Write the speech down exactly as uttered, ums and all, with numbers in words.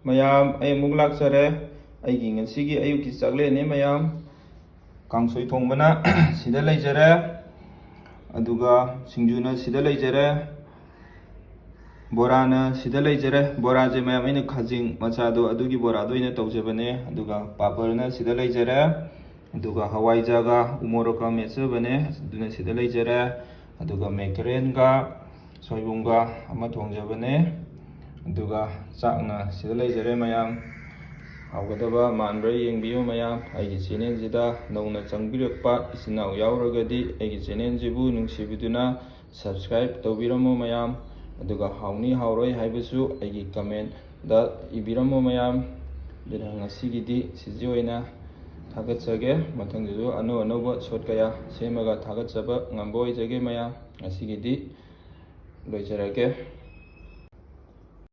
ꯃꯌꯥꯝ, ꯑꯩ ꯑꯃꯨꯛ ꯂꯥꯛꯆꯔꯦ꯫ ꯑꯩꯒꯤ ꯉꯁꯤꯒꯤ ꯑꯌꯨꯛꯀꯤ ꯆꯥꯛꯂꯦꯟꯅꯤ ꯃꯌꯥꯝ꯫ ꯀꯥꯡꯁꯣꯏ ꯊꯣꯡꯕꯅ ꯁꯤꯗ ꯂꯩꯖꯔꯦ, ꯑꯗꯨꯒ ꯁꯤꯡꯖꯨꯅ ꯁꯤꯗ ꯂꯩꯖꯔꯦ, ꯕꯣꯔꯥꯅ ꯁꯤꯗ ꯂꯩꯖꯔꯦ꯫ ꯕꯣꯔꯥꯁꯦ ꯃꯌꯥꯝ ꯑꯩꯅ ꯈꯥꯖꯤꯡ ꯃꯆꯥꯗꯣ ꯑꯗꯨꯒꯤ ꯕꯣꯔꯥꯗꯣ ꯑꯣꯏꯅ ꯇꯧꯖꯕꯅꯦ꯫ ꯑꯗꯨꯒ ꯄꯥꯄꯔꯅ ꯁꯤꯗ ꯂꯩꯖꯔꯦ, ꯑꯗꯨꯒ ꯍꯋꯥꯏꯖꯥꯒ ꯎꯃꯣꯔꯣꯛꯀ ꯃꯦꯠꯆꯕꯅꯦ, ꯑꯗꯨꯅ ꯁꯤꯗ ꯂꯩꯖꯔꯦ꯫ ꯑꯗꯨꯒ ꯃꯦꯀꯔꯦꯟꯒ ꯁꯣꯏꯕꯨꯝꯒ ꯑꯃ ꯊꯣꯡꯖꯕꯅꯦ꯫ ꯑꯗꯨꯒ ꯆꯥꯛꯅ ꯁꯤꯗ ꯂꯩꯖꯔꯦ ꯃꯌꯥꯝ꯫ ꯍꯥꯎꯒꯗꯕ ꯃꯥꯟꯕ꯭ꯔꯥ ꯌꯦꯡꯕꯤꯌꯨ ꯃꯌꯥꯝ꯫ ꯑꯩꯒꯤ ꯆꯦꯅꯦꯜꯁꯤꯗ ꯅꯧꯅ ꯆꯪꯕꯤꯔꯛꯄ ꯏꯆꯤꯟ ꯏꯅꯥꯎ ꯌꯥꯎꯔꯒꯗꯤ ꯑꯩꯒꯤ ꯆꯦꯅꯦꯜꯁꯤꯕꯨ ꯅꯨꯡꯁꯤꯕꯤꯗꯨꯅ subscribe ꯇꯧꯕꯤꯔꯝꯃꯨ ꯃꯌꯥꯝ꯫ ꯑꯗꯨꯒ ꯍꯥꯎꯅꯤ ꯍꯥꯎꯔꯣꯏ ꯍꯥꯏꯕꯁꯨ ꯑꯩꯒꯤ comment ꯗ ꯏꯕꯤꯔꯝꯃꯨ ꯃꯌꯥꯝ꯫ ꯑꯗꯨꯅ ꯉꯁꯤꯒꯤꯗꯤ ꯁꯤꯁꯤ ꯑꯣꯏꯅ ꯊꯥꯒꯠꯆꯒꯦ꯫ ꯃꯊꯪꯗꯁꯨ ꯑꯅꯧ ꯑꯅꯧꯕ short ꯀꯌꯥ ꯁꯦꯝꯃꯒ ꯊꯥꯒꯠꯆꯕ ꯉꯝꯕ ꯑꯣꯏꯖꯒꯦ ꯃꯌꯥꯝ꯫ ꯉꯁꯤꯒꯤꯗꯤ ꯂꯣꯏꯖꯔꯒꯦ꯫